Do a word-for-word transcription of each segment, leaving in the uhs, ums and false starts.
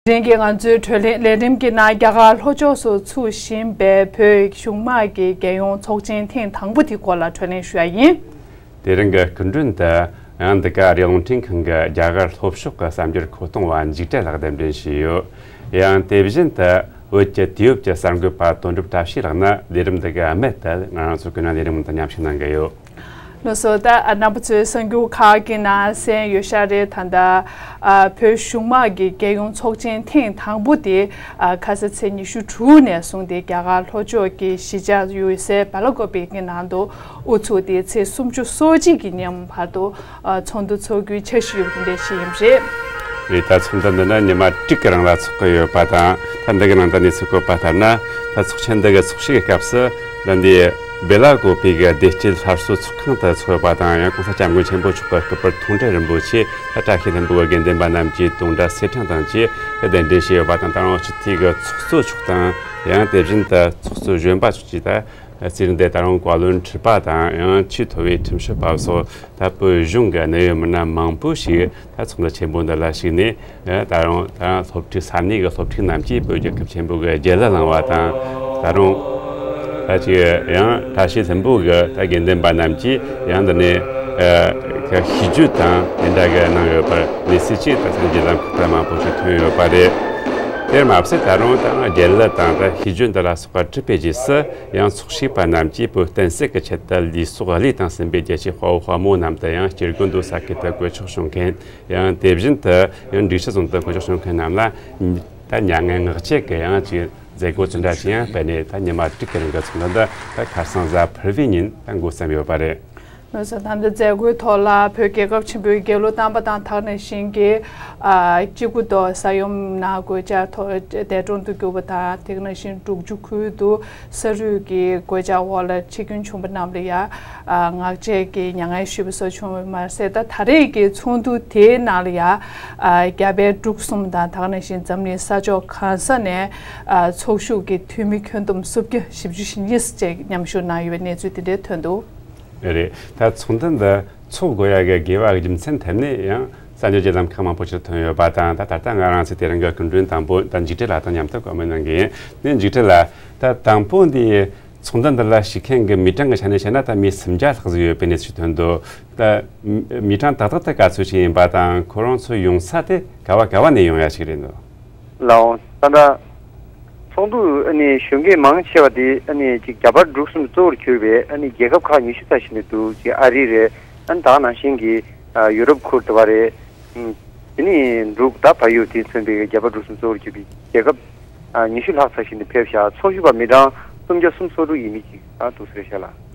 དེ་རིང་གི་ང་ཚོའི་བགྲོ་གླེང་ལས་རིམ་གྱི་ནང་རྒྱ་གར་ལྷོ་ཕྱོགས་སུ་ཚུགས་བཞིན་པའི་བོད་གཞུང་དམངས་ཀྱི་རྒྱལ་ཡོངས་ཚོགས་ཆེན་ཐེངས་དང་པོ་དེ་སྐོར་ལ་བགྲོ་གླེང་ཞུ་ཡ་ཡིན། དེ་རིང་གི་སྐུ་མགྲོན་དུ་ཡང་འདི་ག་རེ་རླུང་འཕྲིན་ཁང་གི་རྒྱ་གར་ལྷོ་ཕྱོགས་ཀྱི་གསར་འགྱུར་མཁོ་གཏོང་བ་འཇིགས་བྲལ་ལགས་གདན་འདྲེན་བྱས་ཡོད། ཡང་དེ་བཞིན་དུ་བོད་ཀྱི་དུས་བབ་ཀྱི་གསར་འགོད་པ་དོན་གྲུབ་བཀྲ་ཤིས་ལགས་ནི་ལས་རིམ་འདི་གའི་རྨད་དུ་ང་རང་ཚོ་ཀུན་གླེང་ལས་རིམ་དང་མཉམ་ཞུགས་གནང་གི་ཡོད། ལགས་སོ། ད་རྣམ་པ་ཚོས་གསར་འགྱུར་ཁག་གི་ནང་གསན་ཡོད་ཤག་རེད། ད་ལྟ་ཨ་བོད་གཞུང་དམངས་ཀྱི་རྒྱལ་ཡོངས་ཚོགས་ཆེན་ཐེངས་དང་པོ་དེ་ཨ་ཁ་ས་ཚེས་ཉི་ཤུ་དྲུག་ནས་བཟུང་སྟེ་རྒྱ་གར་ལྷོ་ཕྱོགས་ཀྱི་གཞིས་ཆགས་ཡོད་སའི་སྦེ་ལ་ཀོབ་པེ་གི་ནང་དུ་དབུ་ཚུགས་ཏེ་ཚེས་སུམ་ཅུ་སོ་གཅིག་གི་ཉིན་བར་དུ་ཨ་ཚོགས་འདུ་འཚོགས་རྒྱུའི་འཆར་གཞི་ཡོད་པ་དེ་འདྲ་ཞིག་ཡིན་པ་རེད། རེད། ད་ཚོགས་འདུ་འདི་ནི་ཉི་མ་དྲུག་གི་རིང་ལ་འཚོགས་ཀྱི་ཡོད་པ་དང་། ད་འདི་གི་ནང་ད་གནས་ཚུལ་བཀོད་པ་ལྟར་ན། ད་ཚོགས་ཆེན་འདི་གི་ཚོགས་ཞུགས་ཀྱི་སྐབས་སུ་ད་འདི་སྦེ་ལ་ཀོ་པི་གི་བདེ་སྐྱིད་སླར་གསོ་ཚོགས་ཁང་དུ་འཚོགས་ཡོད་པ་དང་། ཡང་༸གོང་ས་༸སྐྱབས་མགོན་ཆེན་པོ་མཆོག་གི་སྐུ་པར་མཐོང་གྲོལ་རིན་པོ་ཆེ། ད་བཀྲ་ཤིས་ལྷུན་པོ་གི་དགེ་འདུན་པ་རྣམས་ཀྱིས་དུང་སྒྲ་སེར་ཕྲེང་དང་བཅས་གདན་འདྲེན་བྱས་ཡོད་པ་དང་། ད་རུང་སྤྱི་འཐུས་ཀྱི་ཚོགས་གཙོ་མཆོག་དང་། ཡང་དེ་བཞིན་དུ་ཚོགས་གཙོ་གཞོན་པ་མཆོག་བཅས་ད་རྩིས་རིག་འདི་ད་རུང་བཀའ་བློན་ཁྲི་པ་དང་། ཡང་ཆེས་མཐོ་བའི་ཁྲིམས་ཞིབ་པ་སོགས་ད་བོད་གཞུང་གི་གནད་ཡོད་མི་སྣ་མང་པོ་ཞིག་ད་ཚོགས་འདུ་ཆེན་པོ་འདི་ལ་ཞུགས་ནས། ད་རུང་ད་སློབ་ཕྲུག་ས་གནས་ཀྱི་སློབ་ཕྲུག་རྣམས་ཀྱིས་བོད་རྒྱལ་ཁབ་ཆེན་པོ་གི་རྒྱལ་གླུ་བླངས་པ་དང་། ད་རུང་ད་ཅིག་ཡང་བཀྲ་ཤིས་ལྷུན་པོ་གི་ད་དགེ་འདུན་པ་རྣམས་ཀྱིས་ཡང་འདི་ནས་ཨ་ཤིས་བརྗོད་དང་དེ་འདྲ་གི་གནང་ཡོད་པར་གནས་ཚུལ་ཅིག་ད་གསར་འགྱུར་ལམ་ཁག་ཏུ་མང་པོ་ཞིག་ཐོན་ཡོད་པ་རེད། དེར་མ་ཟད་ད་རུང་ད་རྒྱལ་གླུ་དང་ད་ཤིས་བརྗོད་འདི་ལ་སོགས་པ་གྲུབ་པའི་རྗེས་སུ། ཡང་ཚོགས་ཞུགས་པ་རྣམས་ཀྱིས་བོད་བསྟན་སྲིད་ཀྱི་ཆེད་དུ་ལུས་སྲོག་བློས་བཏང་ཟིན་པའི་རྒྱལ་གཅེས་དཔའ་བོ་དཔའ་མོ་རྣམས་དང་། ཡང་སྐྱེ་རྒུ་མདོ་ས་ཁུལ་དུ་གོད་ཆག་བྱུང་མཁན། ཡང་དེ་བཞིན་དུ་ཡང་འབྲུག་ཆུ་རྫོང་དུ་གོད་ཆག་བྱུང་མཁན་རྣམས་ལ་ད་མྱ་ངན་ངག་བཅད་ཀྱི་ཡང་ཅིག་མཛད་སྒོ་ཅི་འདྲ་ཞིག་ཡང་སྤེལ་ནས། ད་ཉི་མ་དྲུག་གི་རིང་གི་ཚོགས་འདུ་འདི་ད་ཁ་སང་གཟའ་ཕུར་བུའི་ཉིན་ད་འགོ་བརྩམས་ཡོད་པ་རེད། ལགས་སོ། ད་ལྟ་མཛད་སྒོའི་ཐོག་ལ་བོད་རྒྱལ་ཁབ་ཆེན་པོའི་རྒྱལ་གླུ་བཏང་པ་དང་། ད་ག་ནང་བཞིན་གྱི་ཨ་སྐྱེ་རྒུ་མདོ་ས་ཡོམ་ནང་གོད་ཆག་ཐོག་འདས་གྲོངས་སུ་གྱུར་པ་དང་། དེ་ག་ནང་བཞིན་འབྲུག་ཆུ་ཁུལ་དུ་ས་རུད་ཀྱི་གོད་ཆག་འོག་ལ་འཆི་སྐྱོན་བྱུང་པ་རྣམས་ལ་ཡང་ཨ་ངག་བཅད་ཀྱི་མྱ་ངན་ཞུས་པ་སོགས་བྱུང་བ་མ་ཟད། ད་ད་རེས་ཀྱི་ཚོགས་འདུ་དེའི་ནང་ལ་ཡང་ཨ་རྒྱ་བལ་འབྲུག་གསུམ་དང་། ད་ག་ནང་བཞིན་འཛམ་གླིང་ས་ཕྱོགས་གང་ས་ནས་ཨ་ཚོགས་ཞུགས་ཀྱི་འཐུས་མི་ཁྱོན་བསྡོམས་སུམ་བརྒྱ་བཞི་བཅུ་ཞེ་གཉིས་བཅས་མཉམ་ཞུགས་གནང་ཡོད་པའི་གནས་ཚུལ་དེ་འདྲ་ཐོན་འདུག། རེད། ད་ཚོགས་འདུ་འདི་འཚོགས་དགོས་ཡ་གི་དགོས་པ་གི་རྒྱུ་མཚན་ཐད་ནས་ཡང་གསར་འགྱུར་གྱི་ལམ་ཁག་མང་པོ་ཞིག་ཐོན་ཡོད་པ་དང་། ད་ད་ལྟ་ང་རང་ཚོས་དེ་རིང་གི་སྐུ་མགྲོན་དང་པོ་ད་འཇིགས་བྲལ་ལགས་དང་མཉམ་དུ་བཀའ་མོལ་གནང་གི་ཡིན། ནས་འཇིགས་བྲལ་ལགས། ད་དང་པོ་འདི་ཚོགས་འདུ་འདི་ལ་ཞུགས་མཁན་གྱི་མི་གྲངས་ཀྱི་ཆ་ནས་བཤད་ན། ད་མི་སུམ་བརྒྱ་ལྷག་ཙམ་ཡོད་པའི་གནས་ཚུལ་ཐོན་འདུག། ད་མི་གྲངས་ཏག་ཏག་དེ་ག་ཚོད་ཞིག་ཡིན་པ་དང་། ཁོ་རང་ཚོ་ཡོང་ས་དེ་ག་བ་ག་བ་ནས་ཡོང་ཡ་ཞིག་རེད་འདུག། ལགས་འོང་། ད་ལྟ་ཚོགས་འདུ་ཨ་ནི་ཞུགས་མཁན་མང་ཆེ་བ་དེ་ཨ་ནི་ཅིག་རྒྱ་བལ་འབྲུག་གསུམ་གཙོ་བོར་གྱུར་པའི་ཨ་ནི་རྒྱལ་ཁབ་ཁག་ཉི་ཤུ་ཙམ་ཞིག་ནས་འདུག། ཅིག་ཨ་རི་རེད། ཨ་ནི་ད་ག་ནང་བཞིན་གྱི་ཨ་ཡུ་རོབ་ཁུལ་དུ་བ་རེད། ཨུམ། དེ་ནི་འབྲུག་དང་བལ་ཡུལ་དེ་མཚོན་པའི་རྒྱ་བལ་འབྲུག་གསུམ་གཙོ་བོར་གྱུར་པའི་རྒྱལ་ཁབ་ཨ་ཉི་ཤུ་ལྷག་ཙམ་ཞིག་ནས་ཕེབས་ཤག། ཚོགས་ཞུགས་པ་མི་གྲངས་སུམ་བརྒྱ་སུམ་ཅུ་སོ་དྲུག་ཡས་མས་ཅིག་ཨ་འདུག་ཟེར་ཤག་ལགས།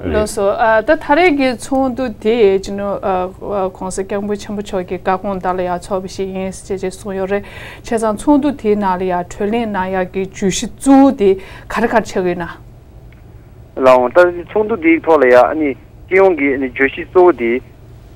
རེད། ལགས་སོ། ཨ་ད་ད་རེས་ཀྱི་ཚོགས་འདུ་དེ་སྤྱི་ནོར་ཨ་ཨ་༸གོང་ས་༸སྐྱབས་མགོན་ཆེན་པོ་མཆོག་གི་བཀའ་དགོངས་ལྟར་ལ་ཡང་འཚོགས་པ་ཞིག་ཡིན་ཅེས་ཅེས་གསུངས་ཡོད་རེད། བྱས་ཙང་ཚོགས་འདུ་དེའི་ནང་ལ་ཡང་གྲོས་གླེང་གནང་ཡག་གི་བརྗོད་གཞི་གཙོ་བོ་དེ་ག་རེ་ག་རེ་ཆགས་ཀྱི་ཡོད་ན། ལགས་འོང་། ད་ཚོགས་འདུ་འདིའི་ཐོག་ལ་ཡང་ཨ་ནི་སྤྱི་ཡོངས་ཀྱི་ཨ་ནི་བརྗོད་གཞི་གཙོ་བོ་དེ་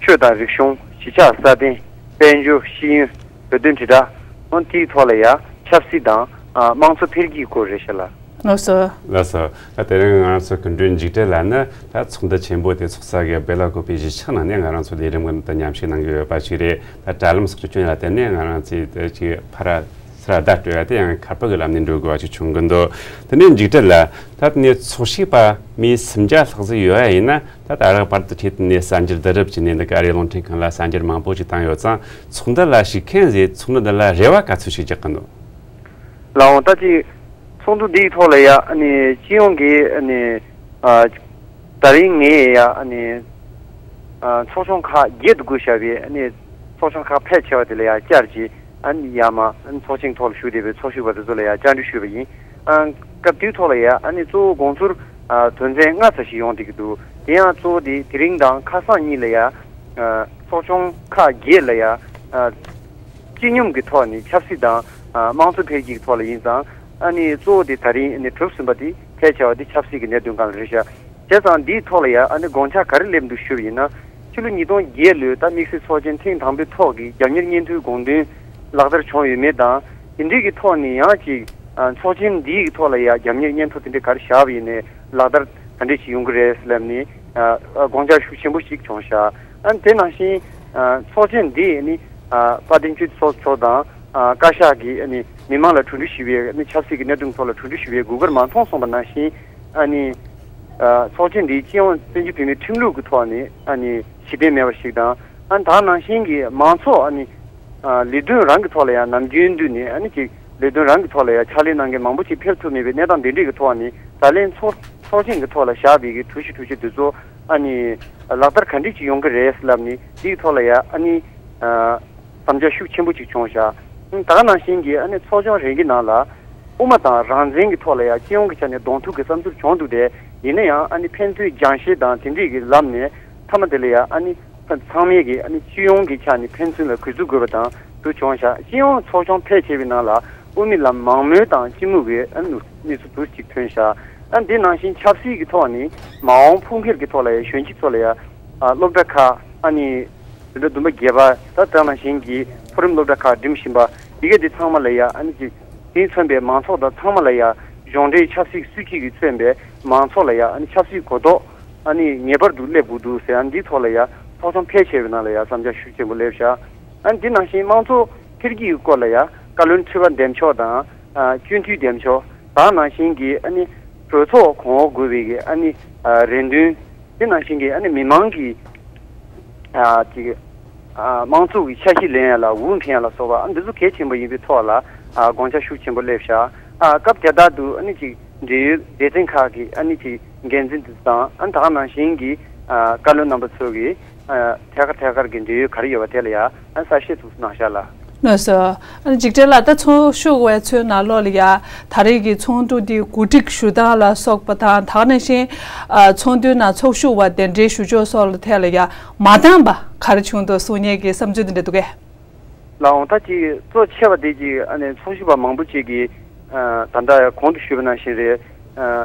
ཆོས་དང་རིག་གཞུང་། གཞིས་ཆགས་སྲ་བརྟན། དཔལ་འབྱོར། ཤེས་ཡོན། བོད་དོན་དྲིལ་བསྒྲགས། འོ་དེའི་ཐོག་ལ་ཡང་ཆབ་སྲིད་དང་ཨ་དམངས་གཙོ་འཕེལ་རྒྱས་སྐོར་རེད་ཤག་ལགས། ལགས་སོ། ལགས་སོ། ད་དེ་རིང་ང་རང་ཚོ་སྐུ་མགྲོན་འཇིགས་བྲལ་ལགས་ནི་ད་ཚོགས་འདུ་ཆེན་པོ་དེ་འཚོགས་ས་གི་སྦེ་ལ་ཀོ་པི་གཞིས་ཆགས་ནང་ནས་ང་རང་ཚོ་ལས་རིམ་ངོ་མ་དང་མཉམ་ཞུགས་གནང་གི་ཡོད་པ་ཞིག་རེད། ད་དྲ་ལམ་སོགས་ཀྱི་སྐྱོན་ལ་བརྟེན་ནས་ང་རང་ཚོས་དེ་ཅིག་ཕར་ཚུར་བརྡ་སྤྲོད་ཡ་དེ་ཡང་ཁག་པོ་གི་ལམ་ནས་འགྲོ་དགོས་པ་ཞིག་བྱུང་གི་འདུག། དེ་ནས་འཇིགས་བྲལ་ལགས། ད་དེ་ནས་ཚོགས་ཞུགས་པ་མི་སུམ་བརྒྱ་ལྷག་ཙམ་ཡོད་ཡ་ཡིན་ན། ད་ད་རག་བར་དུ་ཁྲིད་ནས་གསར་འགྱུར་བསྡུ་རུབ་བྱས་ནས་འདི་ག་རེ་རླུང་འཕྲིན་ཁང་ལ་གསར་འགྱུར་མང་པོ་ཞིག་བཏང་ཡོད་ཙང་། ཚོགས་འདུ་ལ་ཞུགས་མཁན་ཟེར། ཚོགས་འདུ་འདི་ལ་རེ་བ་ག་ཚོད་ཞིག་རྒྱག་གི་འདུག། ལགས་འོང་། ད་ཅིག་ཚོགས་འདུ་འདིའི་ཐོག་ལ་ཡ་ཨ་ནི་སྤྱི་ཡོངས་ཀྱི་ཨ་ནི་ཨ་ད་རིང་ངས་ཡ་ཨ་ནི་ཨ་ཚོགས་ཆུང་ཁག་བརྒྱད་དུ་བགོས་བཞག་པའི་ཨ་ནི་ཚོགས་ཆུང་ཁག་ཕལ་ཆེ་བ་དེ་ལ་ཡ་བཅར་གྱིས། ཨ་ནི་ཡ་མ་ཨ་ནི་ཚོགས་ཆེན་ཐོག་ལ་ཞུགས་བསྡད་པའི་ཚོགས་ཞུགས་པ་དེ་ཚོ་ལ་ཡ་བཅར་འདྲི་ཞུས་པ་ཡིན། ཨ་སྐབས་དེའི་ཐོག་ལ་ཡ་ཨ་ནི་གཙོ་བོ་དགོངས་ཚུལ་ཨ་དོན་ཚན་ལྔ་ཙམ་ཞིག་ཡོང་བསྡད་ཀྱི་འདུག། དེ་ཡང་གཙོ་བོ་དེ་དེ་རིང་དང་ཁ་སང་གཉིས་ལ་ཡ་ཨ་ཚོགས་ཆུང་ཁག་བརྒྱད་ལ་ཡ་ཨ་སྤྱི་སྙོམས་ཀྱི་ཐོག་ནས་ཆབ་སྲིད་དང་ཨ་དམངས་གཙོ་འཕེལ་རྒྱས་ཀྱི་ཐོག་ལ་ཡིན་ཙང་། ཨ་ནི་གཙོ་བོ་དེ་ད་རིང་ཨ་ནི་གྲུབ་ཟིན་པ་དེ་ཕལ་ཆེ་བ་དེ་ཆབ་སྲིད་ཀྱི་གནད་དོན་སྒང་ལ་རེད་ཤག། བྱས་ཙང་འདིའི་ཐོག་ལ་ཡ་ཨ་ནི་དགོངས་འཆར་ག་རེ་སླེབས་འདུག་ཞུས་པ་ཡིན་ན། ཕྱི་ལོ་ཉིས་སྟོང་བརྒྱད་ལོའི་ད་དམིགས་བསལ་ཚོགས་ཆེན་ཐེངས་དང་པོའི་ཐོག་གི་རྒྱབ་གཉེར་སྙན་ཐོའི་དགོངས་དོན་ལག་བསྟར་བྱུང་ཡོད་མེད་དང་། དེ་འདྲའི་གི་ཐོག་ནས་ཡང་ཅིག་ཨ་ཚོགས་ཆེན་འདིའི་གི་ཐོག་ལ་ཡ་རྒྱབ་གཉེར་སྙན་ཐོ་དེ་འདྲ་ག་རེ་བཞག་པ་ཡིན་ནའི་ལག་བསྟར་ག་འདྲས་ཞིག་ཡོང་གི་རེད་ལབ་ནས་ཨ་ཨ་དགོངས་འཆར་ཤུགས་ཆེན་པོ་ཞིག་བྱུང་ཤག། ཨ་ནི་དེ་ནང་བཞིན་ཨ་ཚོགས་ཆེན་འདི་ནི་ཨ་དཔལ་ལྡན་ཆོས་ཚོགས་མཆོག་དང་། ཨ་བཀའ་ཤག་གིས་ཨ་ནི་མི་མང་ལ་གྲོས་བསྡུར་ཞུ་བའི་ཨ་ནི་ཆབ་སྲིད་ཀྱི་གནད་དོན་ཐོག་ལ་གྲོས་བསྡུར་ཞུ་བའི་དགོས་མཁོར་མ་མཐོང་སོང་བ་ནང་བཞིན། ཨ་ནི་ཨ་ཚོགས་ཆེན་འདིའི་སྤྱི་ཡོངས་བཙན་བྱོལ་བོད་མིའི་ཁྲིམས་ལུགས་ཀྱི་ཐོག་ནས་ཨ་ནི་གཞི་རྟེན་མེད་པ་ཞིག་དང་། ཨ་ནི་ད་ག་ནང་བཞིན་གྱི་མང་ཚོགས་ཨ་ནི་ཨ་ལས་དོན་རང་གི་ཐོག་ལ་ཡང་ནམ་རྒྱུན་དུ་ནས་ཨ་ནི་ཅིག་ལས་དོན་རང་གི་ཐོག་ལ་ཡང་ཕྱག་ལས་གནང་མཁན་མང་པོ་ཅིག་ཕེབས་ཐུབ་མེད་པའི་གནས་སྟངས་འདི་འདྲའི་གི་ཐོག་ནས་ད་ལན་ཚོགས་ཚོགས་ཆེན་གྱི་ཐོག་ལ་བཞག་པའི་གི་གྲོས་གཞི་གྲོས་ཆོད་འདི་ཚོ་ཨ་ནི་ལག་བསྟར་ག་འདྲས་ཅིག་ཡོང་གི་རེད་ལབ་ནས་འདིའི་ཐོག་ལ་ཡང་ཨ་ནི་ཨ་བསམ་འཆར་ཤུགས་ཆེན་པོ་ཅིག་བྱུང་བཞག་ད་ག་ནང་བཞིན་གྱི་ཨ་ནི་ཚོགས་ཆུང་རེ་གི་ནང་ལ་དབུ་མ་དང་རང་བཙན་གྱི་ཐོག་ལ་ཡང་སྤྱི་ཡོངས་ཀྱི་ཆ་ནས་གདོང་ཐུག་གི་བསམ་ཚུལ་བྱུང་འདུག་སྟེ། ཡིན་ན་ཡང་ཨ་ནི་ཕན་ཚུན་སྦྱང་བཤད་དང་དེ་འདྲས་ཀྱི་ལམ་ནས་མཐའ་མ་དེ་ལ་ཡང་ཨ་ནི་ཚང་མས་ཀྱི་ཨ་ནི་སྤྱི་ཡོངས་ཀྱི་ཆ་ནས་ཕན་ཚུན་ལ་གུས་བརྩི་དགོས་པ་དང་དུ་བྱུང་བཞག་སྤྱི་ཡོངས་ཚོགས་ཆུང་ཕལ་ཆེ་བའི་ནང་ལ་དབུ་མའི་ལམ་མང་མོས་དང་སྤྱི་མོས་ཀྱི་ཨ་ནི་གནས་ཚུལ་དུ་ཅིག་ཐོན་བཞག་ཨ་ནི་དེ་ནང་བཞིན་ཆབ་སྲིད་ཀྱི་ཐོག་ནས་མ་འོངས་ཕུགས་འཕེར་གྱི་ཐོག་ལ་ཡང་གཞོན་སྐྱེས་ཚོ་ལ་ཡང་ཨ་སློབ་གྲྭ་ཁག་ཨ་ནི་འཛིན་གྲྭ་བདུན་པ་བརྒྱད་པ་ད་ལྟ་ནང་བཞིན་གྱི་མཐོ་རིམ་སློབ་གྲྭ་ཁག་འགྲིམ་བཞིན་པ་འདི་ག་འདི་ཚང་མ་ལ་ཡང་ཨ་ནི་ཅིག་དེས་མཚོན་པའི་མང་ཚོགས་དང་ཚང་མ་ལ་ཡང་གཞུང་འབྲེལ་ཆབ་སྲིད་སྲིད་བྱུས་ཀྱིས་མཚོན་པའི་མང་ཚོགས་ལ་ཡང་ཨ་ནི་ཆབ་སྲིད་གོ་རྟོགས་ཨ་ནི་ངེས་པར་དུ་སླེབས་དགོས་འདུག་ཟེར། ཨ་ནི་འདིའི་ཐོག་ལ་ཡང་ཚོགས་ཆུང་ཕལ་ཆེ་བའི་ནང་ལ་ཡང་བསམ་འཆར་ཤུགས་ཆེན་པོ་སླེབས་བཞག་ཨ་ནི་འདི་ནང་བཞིན་དམངས་གཙོ་འཕེལ་རྒྱས་ཀྱི་སྐོར་ལ་ཡང་བཀའ་བློན་ཁྲི་པ་འདེམས་ཕྱོགས་དང་ཨ་སྤྱི་འཐུས་འདེམས་ཕྱོགས་དང་ནང་བཞིན་གྱི་ཨ་ནི་གྲོས་ཚོགས་གོང་འོག་དགོས་པའི་གི་ཨ་ནི་ཨ་རེ་འདུན། དེ་ནང་བཞིན་གྱི་ཨ་ནི་མི་མང་གི་ཨ་ཅིག་ཨ་དམངས་གཙོ་གི་འཆར་གཞི་ལེན་ཡ་ལ་འུ་འཐེན་ཡ་ལ་སོགས་པ་ཨ་འདི་ཚོ་གལ་ཆེན་པོ་ཡིན་པའི་ཐོག་ལ་ཨ་དགོངས་འཆར་ཤུགས་ཆེན་པོ་སླེབས་བཞག་ཨ་སྐབས་དེ་དག་ཏུ་ཨ་ནི་ཅིག་འབྲེལ་ཡོད་སྡེ་ཚན་ཁག་གི་ཨ་ནི་ཅིག་འགན་འཛིན་དེ་དང་ཨ་ནི་ད་ག་ནང་བཞིན་གྱི་ཨ་བཀའ་བློན་རྣམ་པ་ཚོ་གིས་ཨ་ཐད་ཀར་ཐད་ཀར་གྱི་འབྲེལ་ཡོད་ག་རེ་ཡོད་པ་དེ་ལ་ཡང་ཨ་གསལ་བཤད་ཚུགས་གནང་བཞག་ལ། ལགས་སོ། ཨ་ནི་འཇིགས་བྲལ་ལགས། ད་ཚོགས་ཞུགས་པའི་ཚོའི་ནང་ལོགས་ལ་ཡ་ད་རེས་ཀྱི་ཚོགས་འདུ་འདི་གོ་སྒྲིག་ཞུ་སྟངས་ལ་སོགས་པ་དང་ད་ག་ནང་བཞིན་ཨ་ཚོགས་འདུའི་ནང་ཚོགས་ཞུགས་པ་གདན་འདྲེན་ཞུ་ཕྱོགས་སོགས་ལ་ཐད་ལ་ཡ་མ་འདང་པ་ག་རེ་བྱུང་འདུག་གསུང་མཁན་གྱི་བསམ་ཚུལ་འདི་འདྲ་འདུག་གས། ལགས་འོང་། ད་ཅིག་གཙོ་ཆེ་བ་དེ་ཅིག་ཨ་ནི་ཚོགས་ཞུགས་པ་མང་པོ་ཅིག་གིས་ཨ་ད་ལྟ་གོང་དུ་ཞུས་པ་ནང་བཞིན་རེད། ཨ་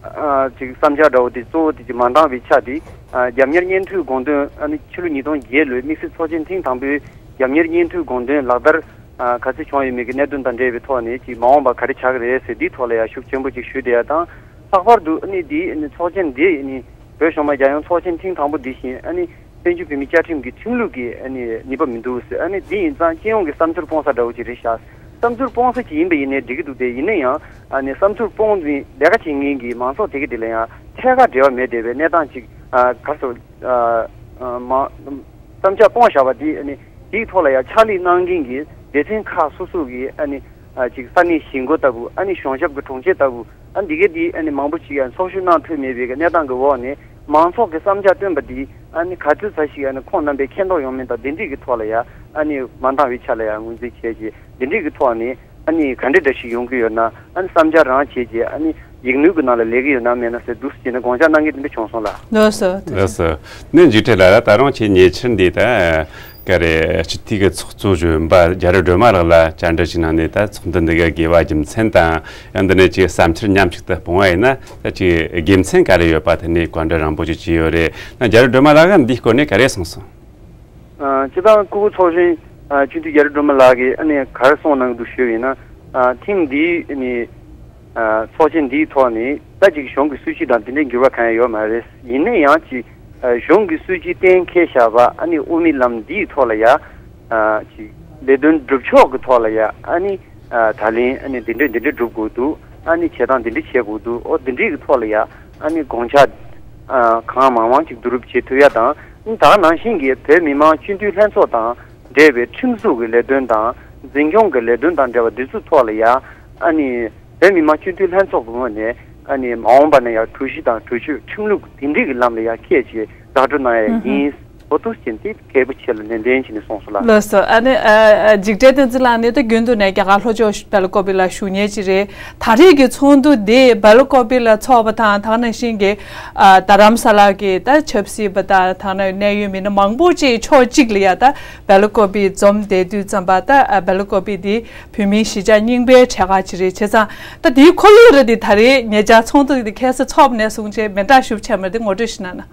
ཨ་ཅིག་བསམ་འཆར་འདྲ་བོ་དེ་གཙོ་བོ་དེ་ཅིག་མ་འདང་བའི་ཆ་དེ་ཨ་རྒྱབ་གཉེར་སྙན་ཐོའི་དགོངས་དོན་ཨ་ནི་ཕྱི་ལོ་ཉིས་སྟོང་བརྒྱད་ལོའི་དམིགས་བསལ་ཚོགས་ཆེན་ཐེངས་དང་པོའི་རྒྱབ་གཉེར་སྙན་ཐོའི་དགོངས་དོན་ལག་བསྟར་ཨ་ག་ཚོད་བྱུང་ཡོད་མེད་ཀྱི་གནད་དོན་དང་འབྲེལ་བའི་ཐོག་ནས་ཅིག་མ་འོངས་པ་ག་རེ་བྱ་གི་རེད་ཟེར་འདིའི་ཐོག་ལ་ཡང་ཤུགས་ཆེན་པོ་ཅིག་ཞུས་བསྡད་ཡ་དང་། ལྷག་པར་དུ་ཨ་ནི་འདིའི་ཨ་ནི་ཚོགས་ཆེན་འདི་ཨ་ནི་བོད་གཞུང་མང་རྒྱལ་ཡོངས་ཚོགས་ཆེན་ཐེངས་དང་པོ་འདི་བཞིན་ཨ་ནི་བཙན་བྱོལ་བོད་མིའི་བཅའ་ཁྲིམས་ཀྱི་ཁྲིམས་ལུགས་ཀྱི་ཨ་ནི་ནུས་པ་མི་འདུག་ཟེར། ཨ་ནི་འདི་ཡིན་ཙང་སྤྱི་ཡོངས་ཀྱི་བསམ་ཚུལ་སྤོང་ས་འདྲ་བོ་ཅིག་རེད་ཤག་བསམ་ཚུལ་སྤོང་ས་ཅིག་ཡིན་པ་ཡིན་ནའི་འགྲིག་གི་འདུག་སྟེ། ཡིན་ན་ཡང་ཨ་ནི་བསམ་ཚུལ་སྤོང་ནས་ལས་ཀ་བྱེད་མཁན་གྱི་མང་ཚོགས་དེ་ག་དེ་ལ་ཡང་ཐད་ཀར་འབྲེལ་བ་མེད་བསྡད་པའི་གནས་སྟངས་ཅིག་ཨ་ག་རེ་ཟེར། ཨ་ཨ་མ་བསམ་འཆར་སྤོང་བཞག་པ་འདི་ཨ་ནི་དེའི་ཐོག་ལ་ཡང་ཕྱག་ལས་གནང་མཁན་གྱི་སྡེ་ཚན་ཁག་སོ་སོ་གི་ཨ་ནི་ཨ་ཅིག་ས་གནས་གཞིས་འགོ་ལྟ་བུ། ཨ་ནི་གཞུང་ཞབས་ཀྱི་དྲུང་ཆེ་ལྟ་བུ། ཨ་འདི་གའི་འདི་ཨ་ནི་མང་པོ་ཅིག་ཡང་ཚོགས་ཞུགས་གནང་ཐུབ་མེད་པའི་གནས་སྟངས་ཀྱི་འོག་ནས་མང་ཚོགས་ཀྱི་བསམ་འཆར་བཏོན་པ་འདི་ཨ་ནི་ག་ཚོད་ཙམ་ཞིག་ཨ་ནི་ཁོང་རྣམ་པས་མཁྱེན་རྟོགས་ཡོང་མིན་དང་འདི་འདྲས་ཀྱི་ཐོག་ལ་ཡང་ཨ་ནི་མ་འདང་བའི་ཆ་ལ་ཡང་ངོས་འཛིན་བྱས་རྗེས་འདི་འདྲས་ཀྱི་ཐོག་ནས་ཨ་ནི་ག་འདྲས་འདྲ་ཞིག་ཡོང་གི་ཡོད་ན། ཨ་ནི་བསམ་འཆར་རང་བྱས་རྗེས་ཨ་ནི་ཡིག་སྣོད་ཀྱི་ནང་ལ་ལས་ཀྱི་ཡོད་ན་མེད་ན་ཟེར་འདུག་ཟེར་ནས་དགོངས་འཆར་གནང་མཁན་དེ་འདྲ་བྱུང་སོང་ལ། ལགས་སོ། ལགས་སོ། ནས་འཇིགས་བྲལ་ལགས། ད་རུང་ཁྱེད་ཉེ་ཆར་འདི་ད་ག་རེ་སྤྱི་འཐུས་ཀྱི་ཚོགས་གཙོ་གཞོན་པ་རྒྱ་རི་སྒྲོལ་མ་ལགས་ལ་བཅར་འདྲི་ཞིག་གནང་ནས་ད་ཚོགས་འདུ་འདི་ག་དགོས་པ་རྒྱུ་མཚན་དང་ཡང་འདི་ནས་ཅིག་བསམ་འཆར་མཉམ་གཅིག་ཏུ་སྤུངས་པ་ཡིན་ན་ད་ཅིག་དགེ་མཚན་ག་རེ་ཡོད་པ་དེ་ནས་བཀའ་འདྲི་རིང་པོ་ཅིག་བྱས་ཡོད་རེད། ན་རྒྱ་རི་སྒྲོལ་མ་ལགས་ཀྱིས་འདིའི་སྐོར་ནས་ག་རེ་གསུངས་སོང་། ཨ་སྤྱིར་བཏང་སྐུ་ངོ་ཚོགས་གཞོན་ཨ་སྤྱི་འཐུས་རྒྱ་རི་སྒྲོལ་མ་ལགས་ཀྱིས་ཨ་ནི་ག་རེ་གསུངས་གནང་གི་འདུག་ཞུས་པ་ཡིན་ན། ཨ་ཐེངས་འདིའི་ཨ་ནི་ཨ་ཚོགས་ཆེན་འདིའི་ཐོག་ནས་ད་ཅིག་གཞུང་གི་སྲིད་བྱུས་དང་དེ་འདྲའི་འགྱུར་བ་གང་ཡང་ཡོད་མ་རེད། ཡིན་ན་ཡང་ཅིག་ཨ་གཞུང་གི་སྲིད་བྱུས་གཏན་འཁེལ་བཞག་པ་ཨ་ནི་དབུ་མའི་ལམ་འདིའི་ཐོག་ལ་ཡ་ཨ་ཅིག་ལས་དོན་སྒྲུབ་ཕྱོགས་ཀྱི་ཐོག་ལ་ཡ་ཨ་ནི་ཨ་ད་ལན་ཨ་ནི་འདི་འདྲ་འདི་འདྲ་སྒྲུབ་དགོས་འདུག་ཨ་ནི་བྱེད་སྟངས་འདི་འདྲ་བྱེད་དགོས་འདུག་ཨོ་འདི་འདྲའི་གི་ཐོག་ལ་ཡ་ཨ་ནི་དགོངས་འཆར་ཨ་གང་མང་མང་ཅིག་བསྡུ་རུབ་བྱེད་ཐུབ་ཡ་དང་། ཨ་ནི་ད་ག་ནང་བཞིན་གྱི་བོད་མི་མང་སྤྱི་འཐུས་ལྷན་ཚོགས་དང་འབྲེལ་བའི་ཁྲིམས་བཟོ་གི་ལས་དོན་དང་འཛིན་སྐྱོང་གི་ལས་དོན་དང་འབྲེལ་བ་འདི་ཚོའི་ཐོག་ལ་ཡ་ཨ་ནི་བོད་མི་མང་སྤྱི་འཐུས་ལྷན་ཚོགས་ཀྱི་ངོས་ནས་ཨ་ནི་མ་འོངས་པ་ན་ཡང་གྲོས་གཞི་དང་གྲོས་ཆོད་ཁྲིམས་ལུགས་དེ་འདྲའི་གི་ལམ་ལ་ཡ་འཁྱེར་བྱས་བདག་སྤྲོད་གནང་ཡ་ཡིན། ཨོ་ཏུ་ཅན་དེ་གལ་པོ་ཆེ་ལ་ནན་ཏན་བྱས་ནས་གསུངས་སོང་ལ། ལགས་སོ། ཨ་ནི་ཨ་ཨ་འཇིགས་བྲལ་བསྟན་འཛིན་ལགས་ནི་ད་རྒྱུན་དུ་ནས་རྒྱ་གར་ལྷོ་ཕྱོགས་སྦེལ་ཀོབ་ལ་བཞུགས་མཁན་ཅིག་རེད། ད་རེས་ཀྱི་ཚོགས་འདུ་འདི་སྦེལ་ཀོབ་ལ་ཚོགས་པ་དང་ད་ག་ནང་བཞིན་གྱི་ཨ་རྡ་རམ་ས་ལ་གི་ད་ཆབ་སྲིད་པ་དང་ད་ག་ནང་གནད་ཡོད་མི་སྣ་མང་པོ་ཅིག་ཕྱོགས་གཅིག་ལ་ཡ་ད་སྦེལ་ཀོབ་འཛོམས་བསྡད་དུས་ཙམ་པ་ད་ཨ་སྦེལ་ཀོབ་འདི་བོད་མིའི་གཞིས་ཆགས་རྙིང་པའི་གྲས་ཁག་ཅིག་རེད། བྱས་ཙང་ད་དེའི་ཁོར་ཡུག་རེད། འདི་ད་རེས་ཉེ་ཆར་ཚོགས་འདུ་འདི་ཁ་སང་ཚོགས་ནས་བཟུང་བྱས་མི་འདྲ་ཞིག་ཆགས་མེད་དེ་ངོ་སྤྲོད་ཞིག་གནང་ན།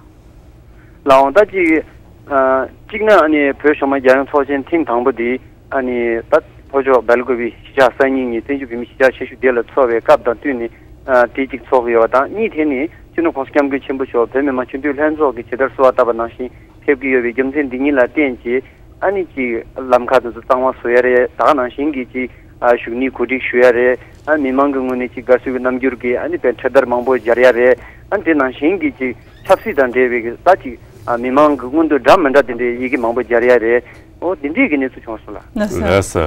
ལགས་འོང་། ད་ཅིག་ཨ་གཅིག་ན་ཨ་ནི་བོད་གཞུང་མང་རྒྱལ་ཡོངས་ཚོགས་ཆེན་ཐེངས་དང་པོ་འདི་ཨ་ནི་ད་ལྷོ་ཕྱོགས་སྦེལ་ཀོབ་གཞིས་ཆགས་གསར་རྙིང་གཉིས་བཙན་བྱོལ་བོད་མིའི་གཞིས་ཆགས་ཆེ་ཤོས་དེ་ལ་ཚོགས་པའི་སྐབས་དང་བསྟུན་ནས་ཨ་དེ་གཅིག་ཚོགས་ཀྱི་ཡོད་པ་དང་། གཉིས་དེ་ནི་སྤྱི་ནོར་༸གོང་ས་༸སྐྱབས་མགོན་ཆེན་པོ་མཆོག་བོད་མི་མང་སྤྱི་འཐུས་ལྷན་ཚོགས་ཀྱི་ཇི་ལྟར་གསོལ་བ་བཏབ་པ་ནང་བཞིན་ཕེབས་ཀྱི་ཡོད་པའི་རྒྱུ་མཚན་འདི་གཉིས་ལ་བརྟེན་བྱས་ ཨ་ནི་ཅིག་ལམ་ཁ་དེ་ཚོ་གཙང་མ་བཟོ་ཡ་རེད། ད་ག་ནང་བཞིན་གྱི་ཅིག་ཨ་བཞུགས་གནས་གོ་སྒྲིག་ཞུ་ཡ་རེད། ཨ་མི་མང་གི་ངོས་ནས་ཅིག་དགའ་བསུ་གི་རྣམ་འགྱུར་གྱི་ཨ་ནི་དཔེ་འཕྲེད་དར་མང་པོ་སྦྱར་ཡ་རེད། ཨ་དེ་ནང་བཞིན་གྱི་ཅིག་ཆབ་སྲིད་དང་འབྲེལ་བའི་གི་ད་ཅིག་ཨ་མི་མང་གི་མངོན་འདོད་འདྲ་མི་འདྲ་དེ་འདྲའི་ཡི་གེ་མང་པོ་སྦྱར་ཡ་རེད། འོ་དེ་འདྲའི་གི་གནས་ཚུལ་བྱུང་སོང་ལ། ལགས་སོ། ལགས་སོ།